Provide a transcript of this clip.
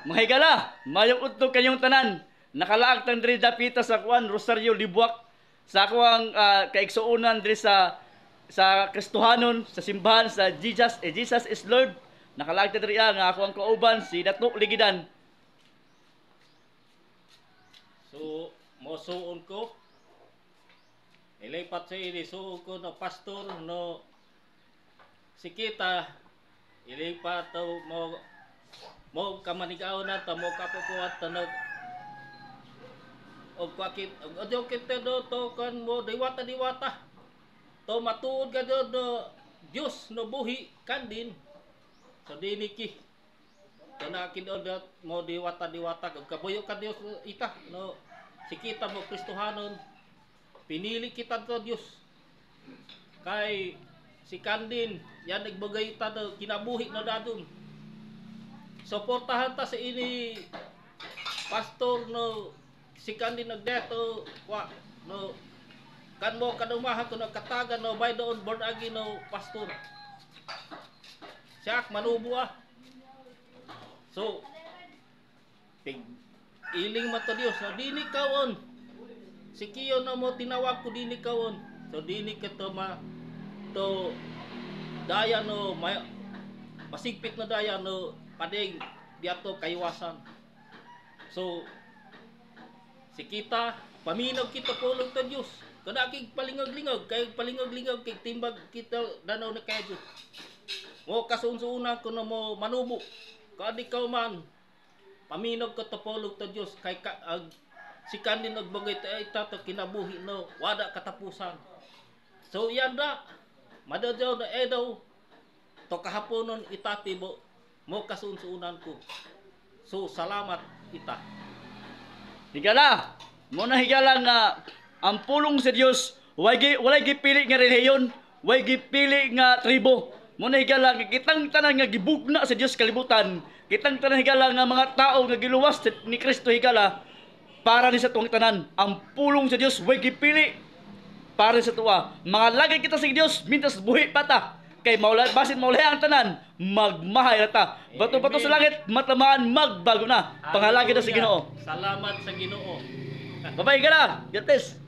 Mga higala, mayong udto kanyong tanan. Nakalaag tang diri dapita sa kuan Rosario Libuac sa ako ang kaigsuonan diri sa Kristohanon sa simbahan sa Jesus, eh, Jesus is Lord. Nakalaag ta diri nga ako ang kauban si Dato Ligidan. So, mosuon ko. Ilipat sa ini, suon ko no pastor no si kita ilipat to mo mo kamanigaw na ta mo kapupuat ta no og kwakit og adyo kita do to kan mo diwata diwata to matuod ka do no Dios no buhi kandin. So dini ki to na kin mo diwata diwata og kabuyo ka Dios ita no si kita mo Kristohanon, pinili kita to Dios kay si Kandin yan nagbagay ta do kinabuhi na dadon. Suportahan ta sa ini pastor no si Kandin nagdeto wa no kan mo kadumahan ko nagkatagan no by doon born again no pastor siya manubo ah. So pig iling man to Dios no dini kawon si Kiyo na mo tinawag ko dini kawon. So dini ka to ma to daya no may, masigpit na daya no padeng diato kaywasan. So si kita paminaw kita pulong ta Dios kada kig palingag-lingag kay palingag-lingag kay timbag kita danaw na kay Dios mo kasunsunan ko na mo manubo kadi ka man paminaw ka to pulong ta Dios kay ka, ag, si kanin nagbagay ta ita to kinabuhi no wada katapusan. So yan da madadyaw na edaw to kahaponon itati mo mo kasunsunan ko. So salamat ita. Higala, mo na higala nga ang pulong sa Dios walay gipili nga relihiyon, way gipili nga tribo. Mo na higala nga kitang tanan nga gibugna sa Dios kalibutan, kitang tanan higala nga mga tao nga giluwas ni Kristo higala para ni sa tuwang tanan. Ang pulong sa Dios way gipili para sa tuwa. Mga lagay kita sa Dios mintas buhi pa ta. Kay maula basin maulay ang tanan, magmahay na ta. Bato-bato sa langit, matamaan magbago na. Pangalagid na sa Ginoo. Salamat sa Ginoo. Bye-bye ka na. God bless.